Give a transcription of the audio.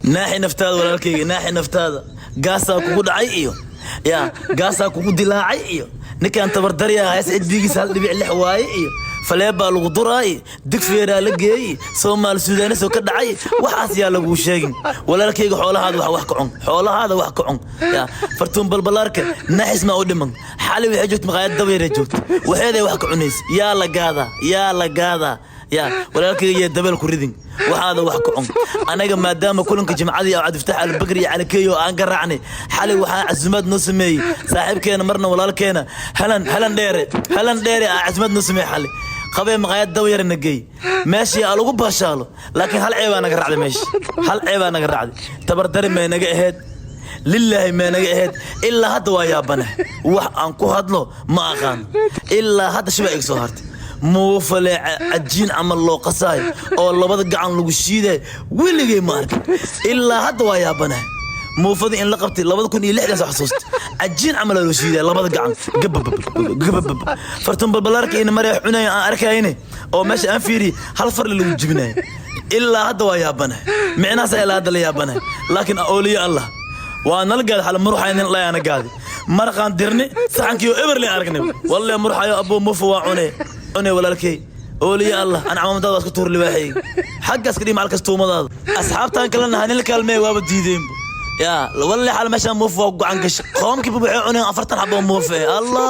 Naaxi naftaada, walaalkayga, naaxi naftaada. Gaasaa kugu dhacay iyo ya gaasaa kugu dilaacay iyo ninkaan tabardaryaa hees cidbigiisa 1.6 waaye iyo faleebaa lagu duraa iyo digfeeraa la geeyey, Soomaali Suudaanisoo ka dhacay. Waxaas yaa laguu sheegin, walaalkayga. Xoolahaada wax ka cun, xoolahaada wax ka cun. Ya Fartuun Balbalaarka naxis maa u dhiman. Xali waxay joogta maqaayad dabayray joogta, waxeeday wax ka cunaysa. Yaa la gaadaa? Yaa la gaadaa? Ya walaalkayga, iyo dabeel ku ridin, waxaada wax ka cun. Anaga maadaama kulanka jimcadii oo Cabdifataax Albakri iyo Calikeeyo aan garaacnay, xalay waxaa casumaad noo sameeyey saaxiibkeena, marna walaalkeena, Halan, Halan Dheere. Halan Dheere aa casumaad noo sameeyey xalay. Qabee maqaayad daba yarana geey, meeshii aa lagu baashaalo. Laakiin hal ceebaa naga raacday meesha, hal ceebaa naga raacday. Tabardari may naga ahayd, lilaahi may naga ahayd. Ilaa hadda waa yaabane, wax aan ku hadlo ma aqaan. Ilaa hadda shibaa iga soo hartay. Muufale cajiin camal loo qasaayo oo labada gacan lagu shiidayo weligay ma arkin. Ilaa hadda waa yaabanahay. Muufadii in la qabtay 2006daas xasuusta, cajiin camal loo shiidaya labada gacan, gababab. Fartun Balbalaarka ina maree cunaya aan arkayne oo meesha aan fiiriye, hal farle lagu jibinayo. Ilaa hadda waa yaabanahay, micnahaas ilaa hadda la yaabanahay. Laakiin ooliyo Allah waa nala gaadi. Xal muruxay nin layaana gaadi, maraqaan dirni, saxankiyo eberle aragnay. Walle muruxayo abuu, mufa waa cune, cune walaalkey. Ooliyo Allah, an camaamadaada waa iska tuur, libaaxay xaggaas ka dhii macalkas tuumadaada. Asxaabtaan kalena hanil kaalmee waaba diideenba. Ya walle, xal meeshaan muuf waa go'an gashay. Qoomkiiba waxay cuneen 40 xabo muufe. Allah.